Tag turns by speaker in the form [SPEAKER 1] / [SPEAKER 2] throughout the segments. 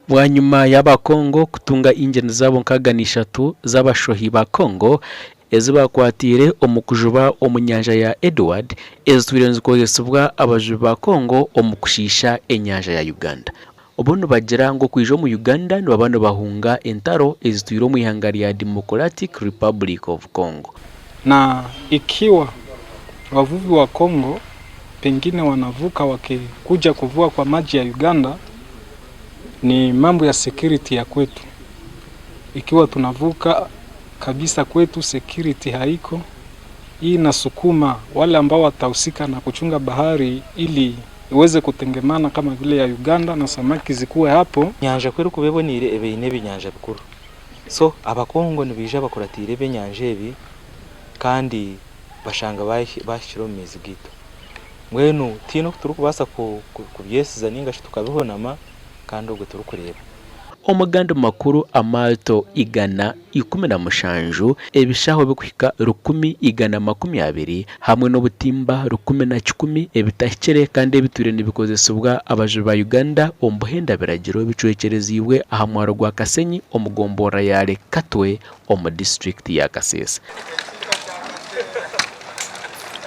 [SPEAKER 1] Bwanyima y'aba Congo kutunga ingini zaabo 63 z'abashohi ba Congo ezi baakwatiire omu kujuba omu nyanja ya Edward ezitwire nizikozesibwa abajubi ba Congo omu kushiisha enyanja ya Uganda. Bo nibagira ngu okwija omu Uganda nibaba nibahunga entaro ezitwire omu ihanga rya Democratic Republic of Congo.
[SPEAKER 2] Na ikiwa wavuvi wa Congo pengine wanavuka wakikuja kuvua kwa maji ya Uganda ni mambo ya security ya kwetu. Ikiwa tunavuka kabisa kwetu security haiko, hii inasukuma wale ambao watahusika na kuchunga bahari ili iweze kutengemana kama vile ya Uganda na samaki zikuwe hapo.
[SPEAKER 3] Enyanja ku erikuba eboneire eba eine ebinyanja bikuru. So abakongo nibaija bakuratiire ebyenyanja ebi kandi bashanga baahikire omu maizi gaitu. Mbwenu tihaine oku turikubaasa kubyesiza nainga shi tukabihunama kandi obwo turikureeba.
[SPEAKER 1] Omu gandi makuru amaato 117, ebishaho bikuhika 120 hamwe n'obutimba 11 ebitahikire kandi ebitwire nibikozesibwa abajubi ba Uganda omu buhenda biragiro bicwekyereziibwe aha mwaro gwa Kasenyi omu gomborora ya Katwe omu disiturikiti ya Kasese.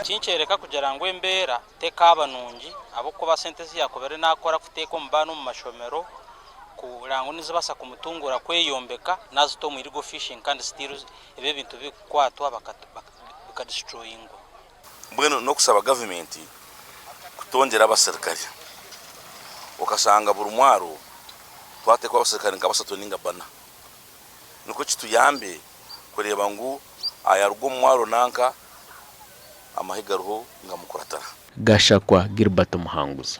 [SPEAKER 4] Kinkyoreka kugira ngu embeera tekaaba nungi ahabw'okuba sente ezi yakubaire nakora kuteeka omu baana omu mashomero kureba ngu nizibaasa kumutunguura kweyombeka nazita omu illegal fishing kandi still ebi ebintu bikukwatwa bikadistroyingwa.
[SPEAKER 5] Mbwenu n'okushaba gavumenti kutongyera abaserukare okashanga buri mwaro twateekaho abaserukare nka bashatu ninga bana nikwo kituyambe kureeba ngu ayaruga omu mwaro nanka amahe gariho nigamukuratira.
[SPEAKER 1] Gashakwa Gilbert Muhanguzi.